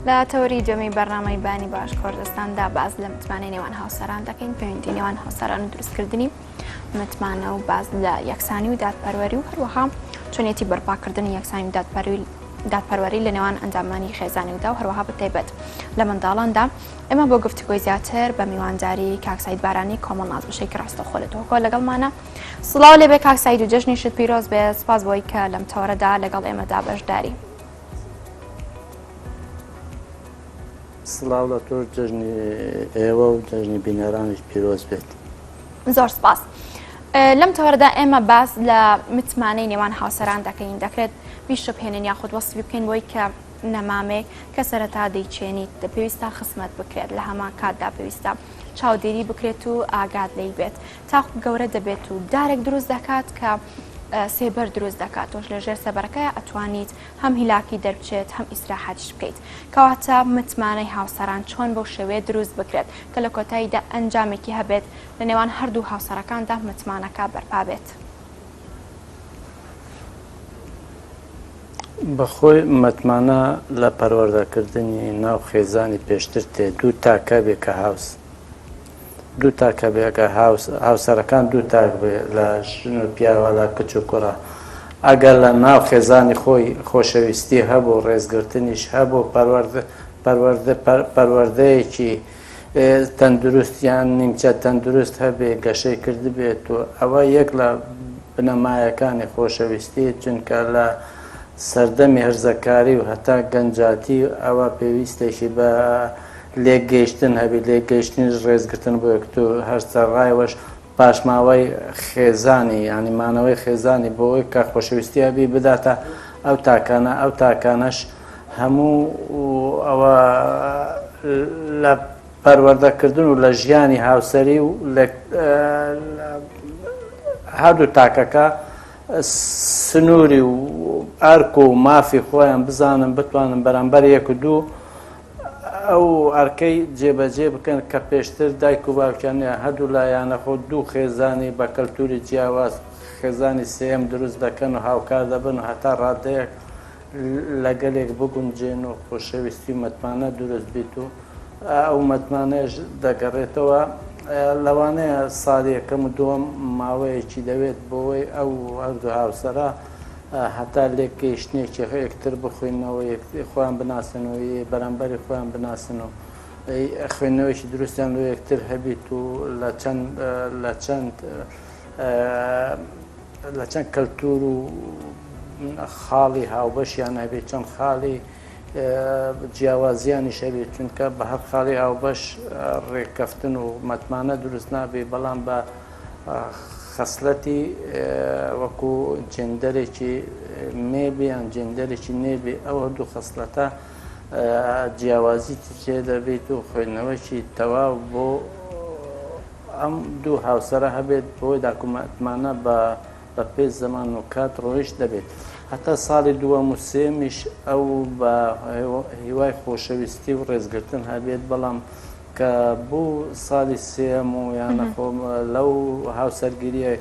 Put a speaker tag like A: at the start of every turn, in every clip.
A: لە تەوەری دوێمی بەرنامەی بانی باش کوردستاندا باز لە متمانەی نێوان هاوسەران دەکەین، پەیوەندی نێوان هاوسەران و دروستکردنی متمانە و باز لە یەکسانی و دادپەروەری و هەروەها چۆنیەتی بەرپاکردنی یەکسانی و دادپەروەری لە نێوان ئەندامانی خێزانیدا و هەروەها بە تایبەت لە منداڵاندا. ئێمە بۆ گفتوگۆی زیاتر بە میوانداری کاک سەعید بارانی کۆمەڵناس بەشێکی ڕاستەوخۆ لە دهۆکەوە لەگەڵمانە. سڵاو لێبێ کاک سەعید و جەژنیشت پیرۆز بێ، سپاس بۆی کە لەم تەوەرەدا لەگەڵ ئێمەدا بەشداری.
B: سڵاو لە تۆش، جەژنی ئێوە و جەژنی بینەرانیش پیرۆز بێت.
A: زۆر سپاس. لەم تەوەرەدا ئێمە باس لە متمانەی نێوان هاوسەران دەکەین، دەکرێت بیشبهێنین یاخود وەسفی بکەین بۆی کە نەمامێک کە سەرەتا دەیچێنیت پێویستە خزمەت بکرێت، لە هەمان کاتدا پێویستە چاودێری بکرێت و ئاگات لێی بێت تاکو گەورە دەبێت و دارێک دروست دەکات کە سێبەر دروست دەکات، تۆش لە ژێر سێبەرەکەی ئەتوانیت هەم هیلاکی دەربچێت هەم ئیسراحەتیش بکەیت. کەواتە متمانەی هاوسەران چۆن بەو شێوەیە دروست بکرێت کە لە کۆتاییدا ئەنجامێکی هەبێت لە نێوان هەردوو هاوسەرەکاندا متمانەکە بەرپا بێت؟
B: بەخۆی متمانە لە پەروەردەکردنی ناو خێزانی پێشتر تێ دوو تاک هەبێ کە هاوس دوو تاک هەبێ ئەگەر هاوسەرەکان دوو تاک بێ لە ژن و پیاوە لە کچ و کوڕە ئەگەر لە ناو خێزانی خۆی خۆشەویستی هەبوو ڕێزگرتنیش هەبوو پەروەردە پەروەردە پەروەردەیەکی تەندروست یان نیمچە تەندروست هەبێ گەشەی کردبێت و ئەوە یەک لە بنەمایەکانی خۆشەویستی چونکە لە سەردەمی هەرزەکاری و هەتا گەنجاتی ئەوە پێویستێکی بە لێکگەیشتن هەبێت، لێکگەیشتنیش ڕێزگرتن بۆ یەکتر، هەر سەرڕایەوەش پاشماوەی خێزانی یانی مانەوەی خێزانی بۆ ئەوەی کە خۆشەویستی هەبی بداتە ئەو تاکانە، ئەو تاکانەش هەموو ئەوە لە پەروەردەکردن و لە ژیانی هاوسەری و لە هەردوو تاکەکە سنووری و ئەرک و مافی خۆیان بزانن بتوانن بەرامبەر یەک و دوو ئەو ئەرکەی جێبەجێ بکەن کە پێشتر دایک و باوکیان یان هەردوو لایانە خۆ دوو خێزانی بە کەلتوری جیاواز خێزانی سێیەم دروست دەکەن و هاوکار دەبن و هەتا ڕادەیەک لەگەلێک بگونجێن و خۆشەویستی و متمانە دروست بیت و ئەو متمانەیەش دەگەڕێتەوە لەوانەیە ساڵی یەکەم و دووەم ماوەیەکی دەوێت بۆی ئەو هەردوو هاوسەرە هەتا لێک گەیشتنێکی یەکتر بخوێنەوە خۆیان بناسن و بەرامبەری خۆیان بناسن و خوێندنەوەیکی دروستیان لۆ یەکتر هەبیت و لە چەند لە چەند لە چەند کەلتور و خاڵی هاوبەشیان هەبێت چەند خاڵی جیاوازیانیش هەبێت چونکە بە هەر خاڵی هاوبەش ڕێککەفتن و متمانە دروست نابێت بەڵام بە خەسلەتی وەکو جێندەرێکی مێ بێ یان جێندەرێکی نێ بێ ئەو هەردوو خەسلەتە جیاوازی تێ دەبێت و خوێندنەوەکی تەواو بۆ ئەم دوو هاوسەرە هەبێت بۆی داکومەتمانە بە بە پێ زەمان و کات ڕۆیشت دەبێت هەتا ساڵی دووەم و سێمیش ئەو بە هیوای خۆشەویستی و ڕێزگرتن هەبێت بەڵام کە بوو ساڵی سێیەم و یانە خۆ لەو هاوسەرگیریە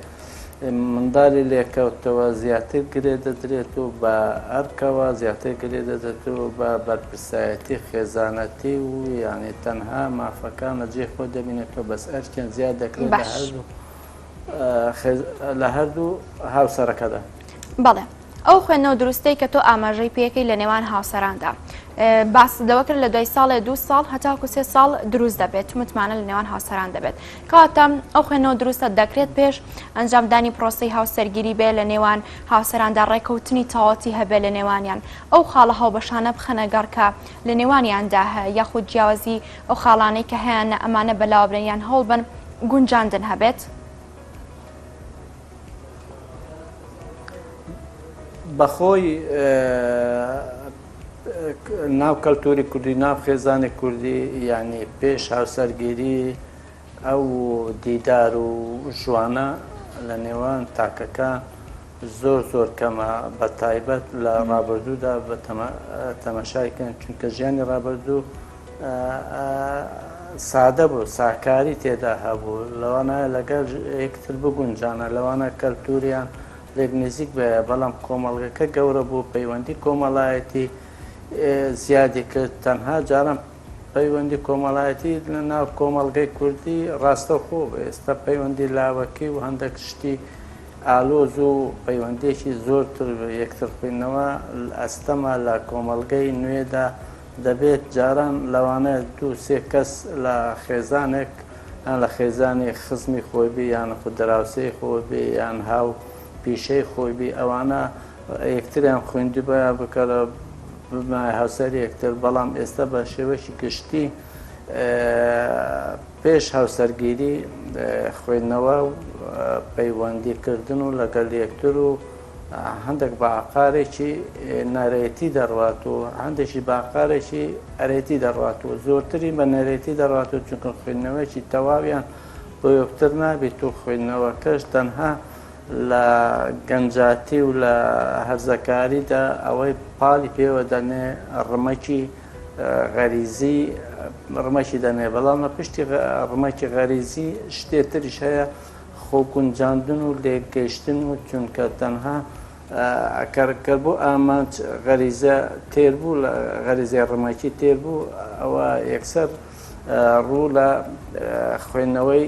B: منداڵی لێکەوتەوە زیاتر گرێ دەدرێت و بە ئەرکەوە زیاتر گرێ دەدرێت و بە بەرپرسایەتی خێزانەتی و یعنی تەنها مافەکان لە جێی خۆی دەبینێتەوە بەس ئەرکیان زیاد دەکرێت لە هەردوو لە هەردوو هاوسەرەکەدا.
A: بەڵێ. ئەو خوێندنەوە دروستەی کە تۆ ئاماژەی پێکەی لە نێوان هاوسەراندا باست لەوە کرد لە دوای ساڵێ دوو ساڵ هەتاکو سێ ساڵ دروست دەبێت و متمانە لە نێوان هاوسەران دەبێت کەواتە ئەو خوێندنەوە دروستە دەکرێت پێش ئەنجامدانی پرۆسەی هاوسەرگیری بێ لە نێوان هاوسەراندا ڕێکەوتنی تەواوەتی هەبێ لە نێوانیان ئەو خاڵە هاوبەشانە بخەنە گەڕ کە لە نێوانیاندا هەیە یاخود جیاوازی ئەو خاڵانەی کە هەیانە ئەمانە بەلاوە بنێن یان هەوڵبەن گونجاندن هەبێت.
B: بەخۆی ناو کەلتوری کوردی ناو خێزانی کوردی یعنی پێش هاوسەرگیری ئەو دیدار و ژوانە لە نێوان تاکەکە زۆر زۆر کەمە بە تایبەت لە ڕابردوودا بە تەمەشای کەن چونکە ژیانی ڕابردوو سادە بوو، ساکاری تێدا هەبوو، لەوانایە لەگەڵ یەکتر بگونجانە، لەوانە کەلتووریان لێک نزیک بایە، بەڵام کۆمەڵگەکە گەورە بوو، پەیوەندی کۆمەڵایەتی زیادی کرد تەنها جاران پەیوەندی کۆمەڵایەتی لە ناو کۆمەڵگەی کوردی ڕاستەوخۆ بوو، ئێستا پەیوەندی لاوەکی و هەندێک شتی ئالۆز و پەیوەندیەکی زۆرتر یەکتر خوێندنەوە ئەستەمە لە کۆمەڵگەی نوێدا دەبێت جاران لەوانەیە دوو سێ کەس لە خێزانێک یان لە خێزانی خزمی خۆی بی یان خود دراوسێی خۆی بی یان هاو پیشەی خۆی بی ئەوانە یەکتریان خوێندبایە بکەرە ببنایە هاوسەری یەکتر بەڵام ئێستا بە شێوەیەکی گشتی پێش هاوسەرگیری خوێندنەوە و پەیوەندی کردن و لەگەڵ یەکتر و هەندێک بە ئاقارێکی نەرێتی دەڕوات و هەندێکی بە ئاقارێکی ئەرێتی دەڕوات و زۆرتری بە نەرێتی دەڕوات و چونکە خوێندنەوەیەکی تەواویان بۆ یەکتر نابێت و خوێندنەوەکەش تەنها لە گەنجاتی و لە هەرزەکاریدا ئەوەی پاڵی پێوە دەنێ ڕمەکی غەریزی ڕمەکی دەنێ بەڵام لە پشتی ڕمەکی غەریزی شتێ تریش هەیە خۆگونجاندن و لێکگەیشتن و چونکە تەنها کە بۆ ئامانج غەریزە تێر بوو لە غەریزەی ڕمەکی تێر بوو ئەوە یەکسەر ڕوو لە خوێندنەوەی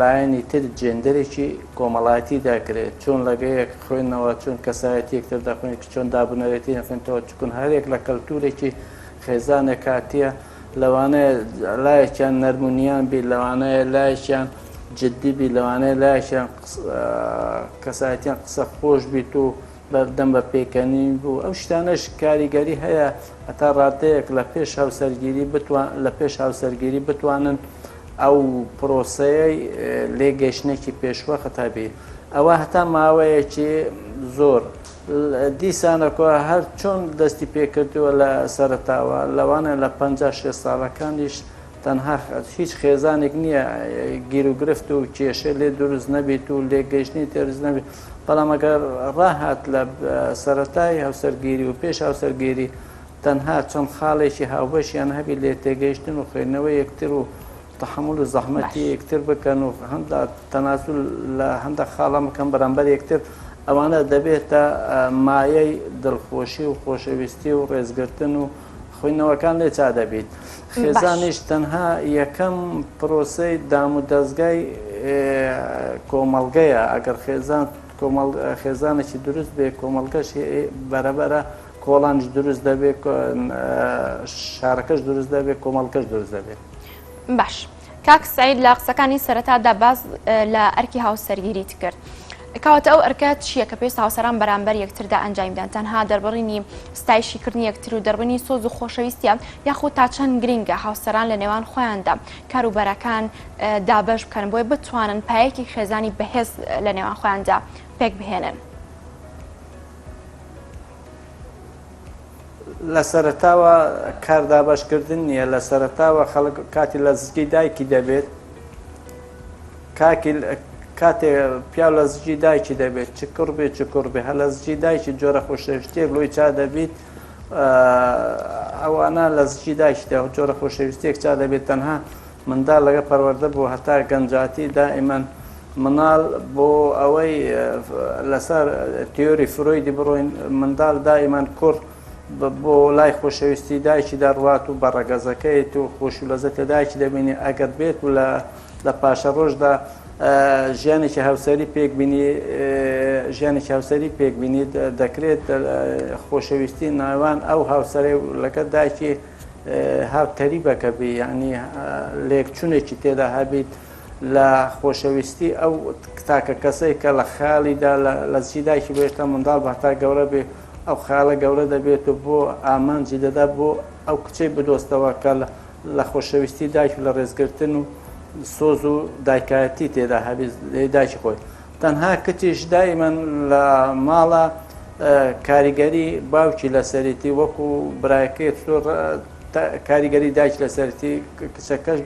B: لایەنی تر جێندەرێکی کۆمەڵایەتی دەکرێت چۆن لەگەیەک خوێندنەوە چۆن کەسایەتی یەکتر دەخوێن چۆن دابنەرێتی نەخوێنەوە چکون هەرێک لە کەلتورێکی خێزانێک هاتیە لەوانەیە لایەکیان نەرمونیان بی لەوانەیە لایەکیان جدی بی لەوانەیە لایەکیان کەسایەتیان قسە خۆش بیت و بەردەم بە پێکەنین بوو ئەو شتانەش کاریگەری هەیە هەتا ڕادەیەک لە پێش هاوسەرگیری بتوان لە پێش هاوسەرگیری بتوانن ئەو پرۆسەیەی لێگەیشتنێکی پێشوەخت هەبی ئەوە هەتا ماوەیەکی زۆر دیسانەکۆ هەر چۆن دەستی پێکردووە لە سەرەتاوە لەوانە لە 50 شێست ساڵەکانیش تەنها هیچ خێزانێک نییە گیروگرفت و کێشە لێ دروست نەبیت و لێکگەیشتنی تێرز نەبیت بەڵام ئەگەر ڕاهات لە سەرەتای هاوسەرگیری و پێش هاوسەرگیری تەنها چەند خاڵێکی هاوبەشیان هەبی لێ تێگەیشتن و خوێندنەوەی یەکتر و تەحەمول و زەحمەتی یەکتر بکەن و هەندە تەنازول لە هەندە خاڵە بکەن بەرامبەر یەکتر ئەوانە دەبێتە مایەی دڵخۆشی و خۆشەویستی و ڕێزگرتن و خوێندنەوەکان لێ چا دەبیت. خێزانیش تەنها یەکەم پرۆسەی دام و دەزگای کۆمەڵگەیە، ئەگەر خێزان خێزانێکی دروست بێ کۆمەڵگەش بەرەبەرە کۆڵانیش دروست دەبێت، شارەکەش دروست دەبێت، کۆمەڵگەش دروست دەبێت.
A: باش کاک سعید لە قسەکانی سەرەتادا باس لە ئەرکی هاوسەرگیریت کرد. کەواتە ئەو ئەرکە چییە کە پێویستە هاوسەران بەرامبەر یەکتردا ئەنجامی بدەن؟ تەنها دەربڕینی ستایشی کردنی یەکتر و دەربڕینی سۆز و خۆشەویستیە یاخود تا چەند گرینگە هاوسەران لە نێوان خۆیاندا کاروبارەکان دابەش بکەن بۆیە بتوانن پایەکی خێزانی بەهێز لە نێوان خۆیاندا پێک بهێنن؟
B: لە سەرەتاوە کار دابەشکردن نییە لە سەرەتاوە خەڵک کاتی لە زگی دایکی دەبێت کاکی کاتێ پیاو لە زگی دایکی دەبێت چ کوڕ بێ چ کوڕ بێ هەر لە زگی دایکی جۆرە خۆشەویستیەک لۆی چا دەبیت ئەوانە لە زگی دایکی دە جۆرە خۆشەویستیەک چا دەبێت تەنها منداڵ لەگە پەروەردە بوو هەتا گەنجاتی دائیمەن مناڵ بۆ ئەوەی لەسەر تیۆری فرۆیدی بڕۆین منداڵ دائیمەن کوڕ بۆ لای خۆشەویستی دایکی دەڕوات و بە ڕەگەزەکەیت و خۆش و لەزەت لە دایکی دەبینی ئەگەر بێت و لە لە پاشەڕۆژدا ژیانێکی هاوسەری پێکبینی ژیانێکی هاوسەری پێکبینی دەکرێت خۆشەویستی ناوان ئەو هاوسەرەی لەگەڵ دایکی هاوتەریبەکە بی یعنی لێکچونێکی تێدا هەبیت لە خۆشەویستی ئەو تاکە کەسەی کە لە خەیاڵیدا لە زی دایکی بۆ هێشتا منداڵ بە هەتا گەورە بێ ئەو خەیاڵە گەورە دەبێت و بۆ ئامانجی دەدا بۆ ئەو کچەی بدۆستەوە کە لە خۆشەویستی دایک و لە ڕێزگرتن و سۆز و دایکایەتی تێدا هەبێت دایکی خۆی تەنها کچیش دایمەن لە ماڵە کاریگەری باوکی لەسەرێتی وەکو برایەکەی کاریگەری دایک لەسەرتی کچەکەش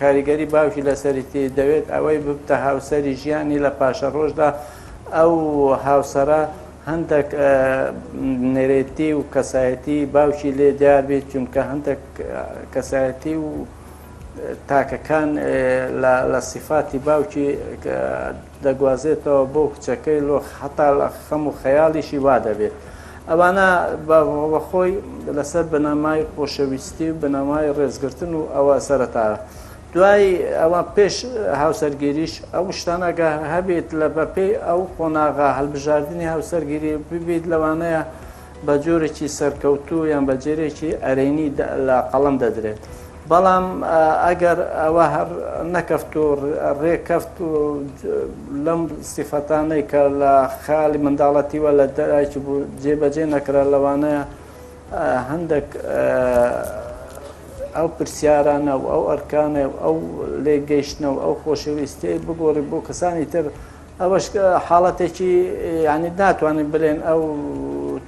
B: کاریگەری باوکی لەسەرێتی دەوێت ئەوەی ببتە هاوسەری ژیانی لە پاشەڕۆژدا ئەو هاوسەرە هەندێک نەرێتی و کەسایەتی باوکی لێ دیار بێت چونکە هەندێک کەسایەتی و تاکەکان لە سیفاتی باوکی دەگوازێتەوە بۆ کچەکەی لۆ هەتا لە خەم و خەیاڵیشی وا دەبێت. ئەوانە بە خۆی لەسەر بنەمای خۆشەویستی و بنەمای ڕێزگرتن و ئەوە سەرەتا دوای ئەوە پێش هاوسەرگیریش ئەو شتانە گە هەبێت لە بەپێی ئەو قۆناغا هەلبژاردنی هاوسەرگیری ببیت لەوانەیە بە جۆرێکی سەرکەوتوو یان بە جێرێکی ئەرێنی لە قەڵەم دەدرێت. بەڵام ئەگەر ئەوە هەر نەکەفت و ڕێکەفت و لەم سیفەتانەی کە لە خەیاڵی منداڵەتیوە لە دایکی بوو جێبەجێ نەکرا لەوانەیە هەندێک ئەو پرسیارانە و ئەو ئەرکانە و ئەو لێگەیشتنە و ئەو خۆشەویستیەی بگۆڕی بۆ کەسانی تر ئەوەش حاڵەتێکی یعنی ناتوانین بلێن ئەو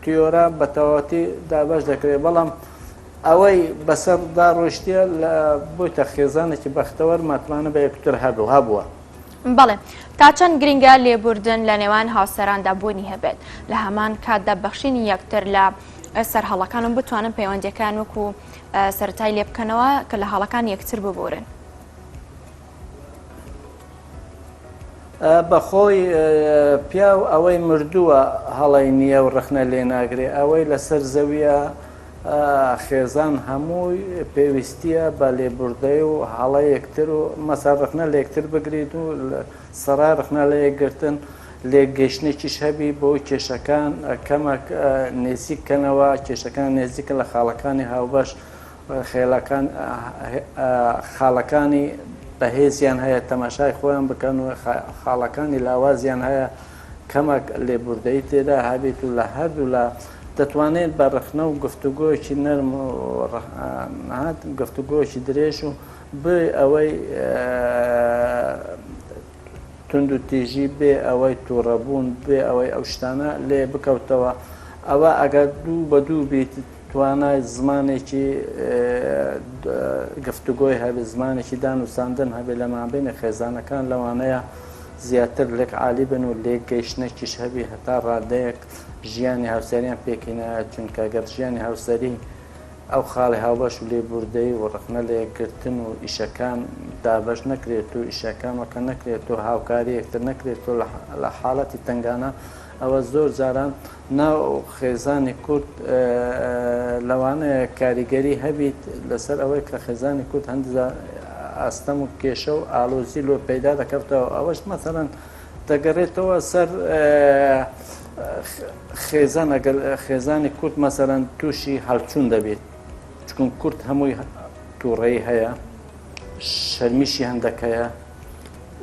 B: تیۆرە بە تەواوەتی دابەش دەکرێت بەڵام ئەوەی بەسەردا ڕۆیشتیە لە بۆیتە خێزانێکی بەختەوەر متمانە بە یەکتر هەبوو هەبووە.
A: بەڵێ تا چەند گرنگە لێبوردن لە نێوان هاوسەراندا بوونی هەبێت لە هەمان کاتدا بەخشینی یەکتر لە سەر هەڵەکان و بتوانن پەیوەندیەکان وەکو سەرەتای لێ بکەنەوە کە لە هەڵەکان یەکتر ببورن.
B: بەخۆی پیاو ئەوەی مردووە هەڵەی نییە و ڕەخنە لێ ناگرێ ئەوەی لەسەر زەویە خێزان هەمووی پێویستیە بە لێبوردەی و هەڵە یەکتر و مەسا ڕەخنە لە یەکتر بگریت و سەرای ڕەخنە لە یەکگرتن لێکگەیشتنێکیش هەبی بۆ کێشەکان کەمەک نێزیک کەنەوە کێشەکان نێزیکن لە خاڵەکانی هاوبەش خێڵەکان خاڵەکانی بەهێزیان هەیە تەماشای خۆیان بکەن و خاڵەکانی لاوازیان هەیە کەمەک لێبوردەیی تێدا هەبێت و لە هەردوولا دەتوانێت بە ڕەخنە و گفتوگۆیەکی نەرم و گفتوگۆیەکی درێژ و بێ ئەوەی توندوتیژی بێ ئەوەی تووڕەبوون بێ ئەوەی ئەو شتانە لێ بکەوتەوە ئەوە ئەگەر دوو بە دوو بیت توانای زمانێکی گفتوگۆی هەبێت زمانێکی دانوساندن هەبێت لە مابینی خێزانەکان لەوانەیە زیاتر لێک عالی بن و لێک گەیشتنێکیش هەبی هەتا ڕادەیەک ژیانی هاوسەریان پێکهێنایە چونکە گەر ژیانی هاوسەری ئەو خاڵی هاوبەش و لێبوردەیی و ڕەخنە لە یەکگرتن و ئیشەکان دابەش نەکرێت و ئیشەکان وەکە نەکرێت و هاوکاری یەکتر نەکرێت و لە حاڵەتی تەنگانە ئەوە زۆر جاران ناو خێزانی کورد لەوانەیە کاریگەری هەبیت لەسەر ئەوەی کە خێزانی کورد هەندێک ئاستەم و کێشە و ئالۆزی لۆ پەیدا دەکەوتەوە ئەوەش مەسەلەن دەگەڕێتەوە سەر خێزان ئەگەر خێزانی کورد مەسەلەن تووشی هەڵچوون دەبێت چکون کورد هەمووی تووڕەی هەیە شەرمیشی هەندەک هەیە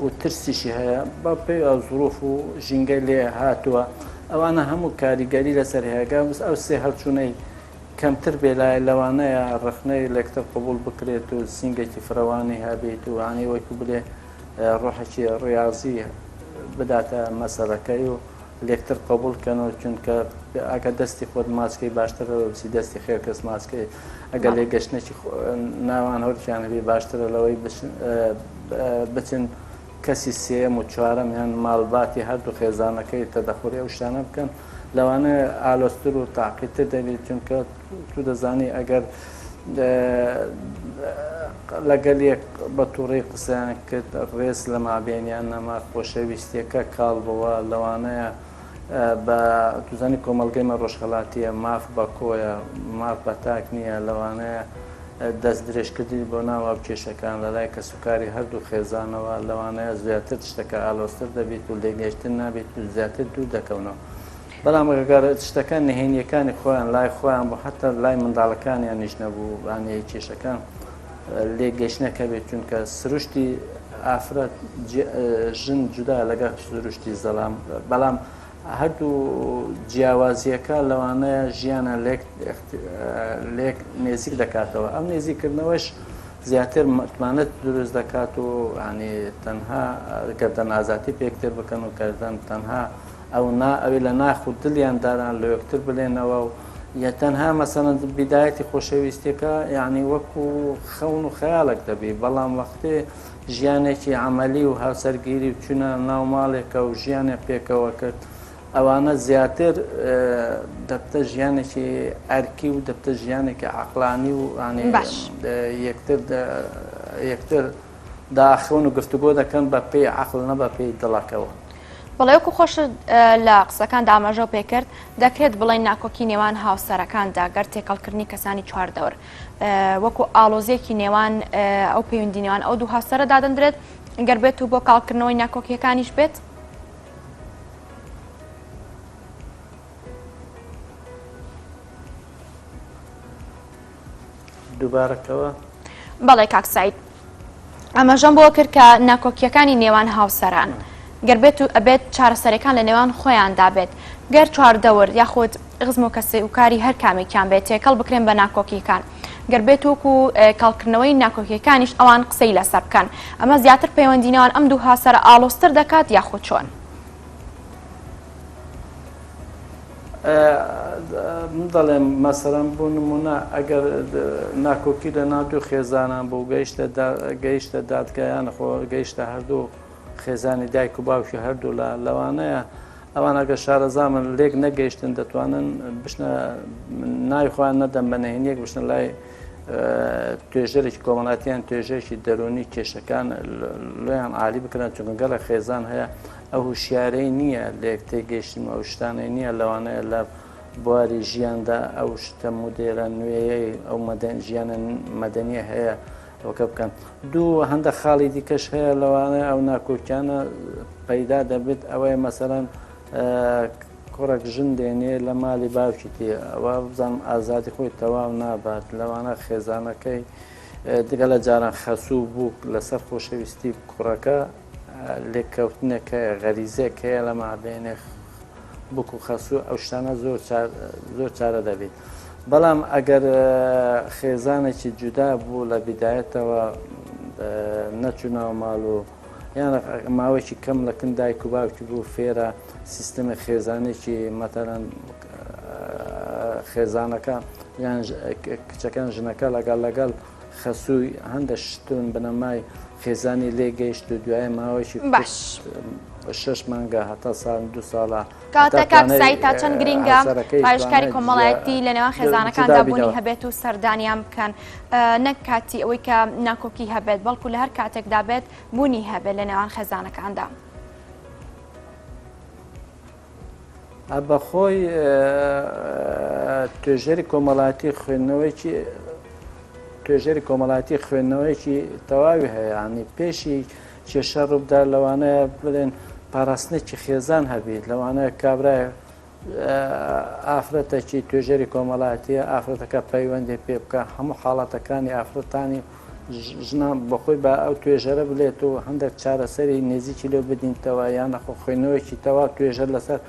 B: و ترسیشی هەیە بە پێی ئەو زروف و ژینگەی لێ هاتووە ئەوانە هەموو کاریگەری لەسەر هەیە ئەو سێ هەڵچوونەی کەمتر بێلایە لەوانەیە ڕەخنەی لەکتر قبول بکرێت و سینگێکی فرەوانی هەبێت و عنی وەکو بلێ ڕۆحێکی ڕاضی بداتە مەسەلەکەی و لێکتر قبول کەن و چونکە ئەگە دەستی خۆت ماچکەی باشترە لەوەی بچی دەستی خێر کەس ماچکەی ئەگەر لێگەشتنێکی ناوان هەردووکیان هەبی باشترە لەوەی بچن کەسی سێیەم و چوارەم یان ماڵباتی هەردوو خێزانەکەی تەدەخولی ئەو شتانە بکەن لەوانەیە ئالۆزتر و تاقیتر دەبێت چونکە تو دەزانی ئەگەر لەگەل یەک بە توڕەی قسەیان کرد ڕێز لە مابێنیان نەما خۆشەویستیەکە کاڵ بووە لەوانەیە بە توزانی کۆمەڵگەی مە ڕۆژهەڵاتیە ماف بە کۆیە ماف بە تاک نییە لەوانەیە دەست درێژکردنی بۆ ناو ئەو کێشەکان لەلای کەسوکاری هەردوو خێزانەوە لەوانەیە زیاتر شتەکە ئالۆزتر دەبیت و لێگەیشتن نابێت و زیاتر دوور دەکەونەوە بەڵام گەر شتەکە نهێنیەکانی خۆیان لای خۆیان بوو حتا لای منداڵەکانیانیش نەبوو بانەیە کێشەکان لێکگەیشتنەکە بێت چونکە سروشتی ئافرەت ژن جودا لەگەڵ سروشتی زەڵام بەڵام هەردوو جیاوازیەکە لەوانەیە ژیانە لێک لێک نێزیک دەکاتەوە ئەم نێزیکردنەوەش زیاتر متمانەت دروست دەکات و ینی تەنها گەردەن ئازاتی پێکتر بکەن و گەردەن تەنها ئەو نا ئەوی لە ناخ و دلیان داران لە یەکتر بلێنەوە و یە تەنها مەسەلەن بیدایەتی خۆشەویستیەکە یعنی وەکو خەون و خەیاڵێک دەبی بەڵام وەختێ ژیانێکی عەمەلی و هاوسەرگیری و چونە ناو ماڵێکە و ژیانێ پێکەوە کرد ئەوانە زیاتر دەبتە ژیانێکی ئەرکی و دەبتە ژیانێکی عەقڵانی و
A: باش.
B: یەکتر یەکتر داخون و گفتوگۆ دەکەن بە پێی عەقڵ نە بە پێی دڵەکەوە.
A: بەڵێ وەکو خۆشت لە قسەکاندا ئاماژەو پێکرد، دەکرێت بڵێین ناکۆکی نێوان هاوسەرەکاندا گەر تێکەڵکردنی کەسانی چواردەور وەکو ئاڵۆزیەکی نێوان ئەو پەیوەندی نێوان ئەو دوو هاوسەرە دادەندرێت گەر بێت و بۆ کاڵکردنەوەی ناکۆکیەکانیش بێت؟
B: دووبارەکەوە؟
A: بەڵێ کاک سعید ئاماژەم بۆ کرد کە ناکۆکیەکانی نێوان هاوسەران گەر بێت و ئەبێت چارەسەرەکان لە نێوان خۆیاندا بێت گەر چواردەور یاخود غزم و کەسی و کاری هەر کامێکیان بێت تێکەڵ بکرێن بە ناکۆکیەکان گەر بێت وەکو کاڵکردنەوەی ناکۆکیەکانیش ئەوان قسەی لەسەر بکەن ئەمە زیاتر پەیوەندی نێوان ئەم دوو هاسەرە ئاڵۆزتر دەکات یاخود چۆن؟
B: من دەڵێم مەسەرەن بۆ نمونە ئەگەر ناکۆکی لە ناو دوو خێزانان بوو گەیشتە گەیشتە دادگایان خۆ گەیشتە هەردوو خێزانی دایک و باوکی هەردوو لە لەوانەیە ئەوان ئەگە شارەزامن لێک نەگەیشتن دەتوانن بشنە ناوی خۆیان نەدەن بە نهێنیەک بشنە لای توێژەرێکی کۆمەڵاتیان توێژێکی دەرونی کێشەکان لۆیان عالی بکرن چونکە گەلە خێزان هەیە ئەو هوشیارەی نییە لێک تێگەیشتن و ئەو شتانەی نییە لەوانەیە لە بواری ژیاندا ئەو شتە مودێلە نوێیەی ئەو مەدەن ژیانە مەدەنیە هەیە ئەوکە بکەن دوو هەندە خاڵی دیکەش هەیە لەوانەیە ئەو ناکۆکیانە پەیدا دەبێت ئەوەیە مەسەرەن کوڕێک ژن دێنێ لە مالی باوکی تێ ئەوە بزانم ئازادی خۆی تەواو نابات لەوانە خێزانەکەی دگە لە جاران خەسوو بوو لەسەر خۆشەویستی کوڕەکە لێککەوتنێک هەیە، غەریزەیەک هەیە لە مابەینێ بوک و خەسوو، ئەو شتانە زۆر زۆر چارە دەبیت. بەڵام ئەگەر خێزانێکی جودا بوو لە بیدایەتەوە نەچوو ناو ماڵ و یان ماوەیەکی کەم لە کن دایک و باوکی بوو فێرە سیستەمی خێزانێکی مەتەلەن خێزانەکە یان کچەکان ژنەکە لەگەڵ لەگەڵ خەسووی هەندە شتون بنەمای خێزانی لێ گەیشت و دوای ماوەیەکی
A: باش
B: شش مانگە هەتا ساڵ دو ساڵە
A: کاتە کاک سعید تا چەند گرینگە ڕاوێژکاری کۆمەڵایەتی لە نێوان خێزانەکاندا بوونی هەبێت و سەردانیان بکەن نەک کاتی ئەوەی کە ناکۆکی هەبێت بەڵکو لە هەر کاتێکدا بێت بوونی هەبێت لە نێوان خێزانەکاندا.
B: بەخۆی توێژەری کۆمەڵاتی خوێندنەوەیکی توێژەری کۆمەڵاتی خوێندنەوەیەکی تەواوی هەیە ینی پێشی کێشە ڕووبدا لەوانەیە بڵێن پاراستنێکی خێزان هەبیت لەوانەیە کابرای ئافرەتێکی توێژەری کۆمەڵاتیە ئافرەتەکە پەیوەندی پێ بکە هەموو حاڵەتەکانی ئافرەتانی ژنان بەخۆی بە ئەو توێژەرە بلێت و هەندێک چارەسەری نێزیکی لێ بدینتەوە یان نەخۆ خوێندنەوەیەکی تەوا توێژەر لەسەر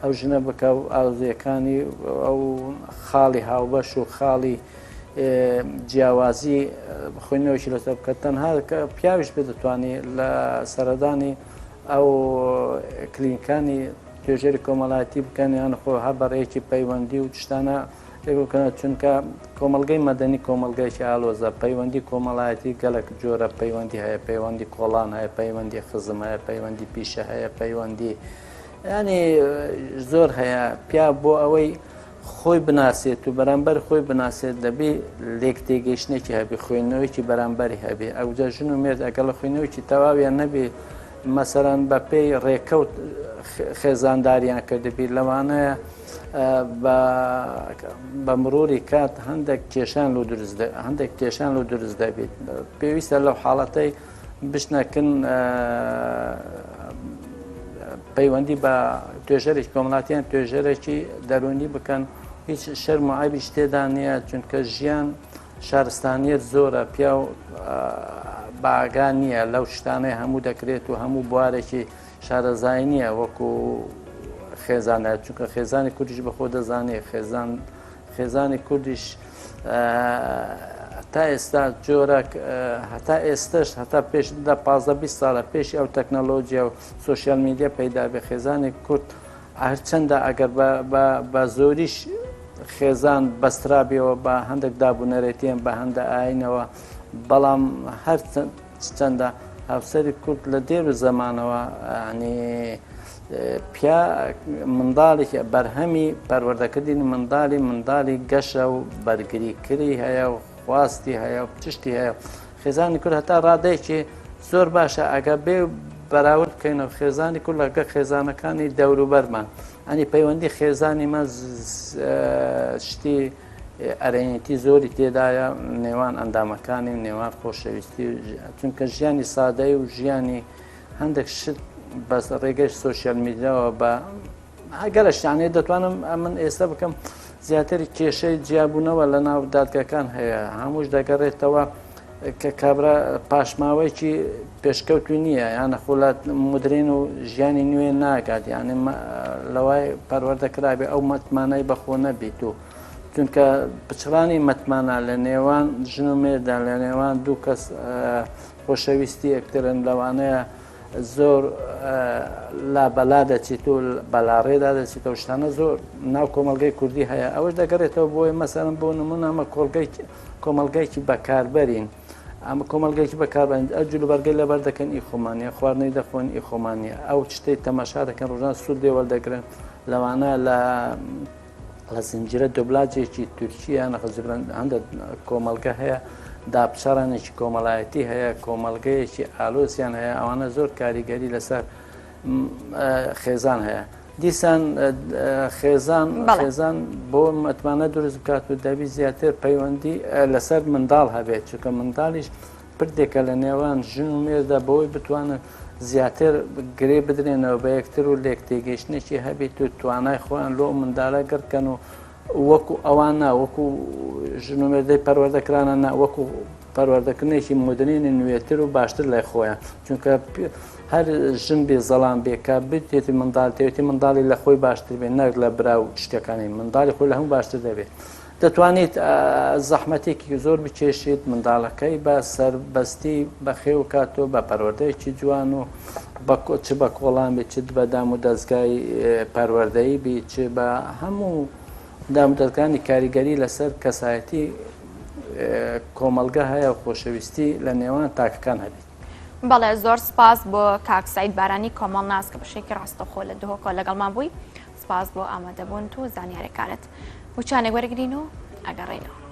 B: ئەو ژنە بکە و ئارزویەکانی ئەو خاڵی هاوبەش و خاڵی جیاوازی خوێندنەوەی لەسەر بکە تەنها پیاویش بێ دەتوانانی لە سەردانی ئەو کلینکانی توێژەری کۆمەڵایەتی بکەن یان خۆ هەر بەڕێکی پەیوەندی و شتانە لێکبکەنەوە چونکە کۆمەڵگەی مەدەنی کۆمەڵگەیەکی ئالۆزە پەیوەندی کۆمەڵایەتی گەلەک جۆرە پەیوەندی هەیە پەیوەندی کۆڵان هەیە پەیوەندی خزم هەیە پەیوەندی پیشە هەیە پەیوەندی ینی زۆر هەیە پیا بۆ ئەوەی خۆی بناسێت و بەرامبەر خۆی بناسێت دەبێ لێک تێگەیشتێکی هەبی خوێندنەوەیکی بەرامبەری هەبێ ئەوجا ژن و مێرد ئەگەڵ خوێندنەوەیکی تەواویان نەبێ مەسەرەن بە پێی ڕێکەوت خێزانداریان کردبی لەوانەیە بە مروری کات هەندێک کێشان لۆ دروست هەندێک کێشان لۆ دروست دەبێت پێویستە لەو حاڵەتەی بشنەکن پەیوەندی بە توێژەرێکی کۆمەڵاتیان توێژەرێکی دەرونی بکەن هیچ شەرم و عیبیش تێدا نییە چونکە ژیان شارستانیت زۆرە پیاو باگا نییە لەو شتانەی هەموو دەکرێت و هەموو بوارێکی شارەزایی نییە وەکو خێزانە چونکە خێزانی کوردیش بەخۆ دەزانێ خێزان خێزانی کوردیش تا ئێستا جۆرەک هەتا ئێستش هەتا پێش لە 15 ساڵە پێشی ئەو تەکنەلۆژیا و social media پەیدا بێ خێزانی کورد هەرچەندە ئەگەر بە زۆریش خێزان بەسترابیەوە بە هەندێک دابوونەرێتیان بە هەندە ئاینەوە بەڵام هەر چەندە هاوسەری کورد لە دێر و زەمانەوە ینی پیا منداڵێکی بەرهەمی پەروەردەکردنی منداڵی منداڵی گەشە و بەرگریکردی هەیە و خواستی هەیە و پشتی هەیە خێزانی کورد هەتا ڕادەیەکی زۆر باشە ئەگە بێ بەراورد بکەین. بکەینەوە خێزانی کورد لەگە خێزانەکانی دەوروبەرمان ئەنی پەیوەندی خێزانی مە شتی ئەرێنیتی زۆری تێدایە نێوان ئەندامەکانی و نێوان خۆشەویستی چونکە ژیانی سادەی و ژیانی هەندێک شت بەس ڕێگەی سۆشیال میدیاوە بە گەلە شتانەیە دەتوانم ئەمن ئێستا بکەم زیاتر کێشەی جیابوونەوە لە ناو دادگەکان هەیە هەمووش دەگەڕێتەوە کە کابرا پاشماوەیەکی پێشکەوتوی نییە یانە خولات مدرین و ژیانی نوێ ناگات یانە لەوای پەروەردە کرابێ ئەو متمانەی بەخۆ نەبیت و چونکە پچڕانی متمانە لە نێوان ژن و مێردا لە نێوان دوو کەس خۆشەویستی یەکترن لەوانەیە زۆر لا بەلا دەچیت و بەلاڕێدا دەچیتەوە شتانە زۆر ناو کۆمەلگەی کوردی هەیە ئەوەش دەگەڕێتەوە بۆی مەسەرم بۆ نمونە ئەمە کۆڵگەی کۆمەلگایکی بەکاربەرین ئەمە کۆمەلگەیکی بەکاربەرین ئەو جلوبەرگەی لەبەر دەکەن ئی خۆمانە خواردنەی دەخۆن ئی خۆمانە ئەو شتەی تەماشا دەکەن ڕۆژان سوود لێ وەردەگرن لەوانە لە لە زنجیرە دۆبلاجێکی تورکی یان خزبرن هەندێک کۆمەڵگە هەیە داپچڕانێکی کۆمەڵایەتی هەیە کۆمەڵگەیەکی ئالۆزیان هەیە ئەوانە زۆر کاریگەری لەسەر خێزان هەیە دیسان خێزان خێزان بۆ متمانە دروست بکات و دەبی زیاتر پەیوەندی لەسەر منداڵ هەبێت چونکە منداڵیش پردێکە لە نێوان ژن و مێردا بەوەی بتوانن زیاتر گرێ بدرێنەوە بە یەکتر و لێک تێگەیشتنێکی هەبێت و توانای خۆیان لۆ مندالە گڕکەن و وەکو ئەوان نا وەکو ژن و مێردەی پەروەردەکرانە نا وەکو پەروەردەکردنێکی مۆدرێنی نوێتر و باشتر لای خۆیان چونکە هەر ژن بێ زەڵام بێ کە بێتی منداڵ تێوێتی منداڵی لە خۆی باشتر بێ نەک لە برا و شتەکانی منداڵی خۆی لە هەموو باشتر دەبێت دەتوانیت زەحمەتێکی زۆر بکێشیت منداڵەکەی بە سەربەستی بەخێو کات و بە پەروەردەیەکی جوان و چ بە کۆڵان بێت چ بە دام و دەستگای پەروەردەیی بی چ بە هەموو دام و دەستگانی کاریگەری لەسەر کەسایەتی کۆمەڵگە هەیە و خۆشەویستی لە نێوان تاکەکان هەبێت.
A: بەڵێ زۆر سپاس بۆ کاک سەعید بارانی کۆمەڵناس کە بەشێکی ڕاستەوخۆ لە دهۆکەوە لەگەڵمان بووی. سپاس بۆ ئامادەبوونت و زانیارەکانت. وچانێک وەرگرین و ئەگەڕێینەوە.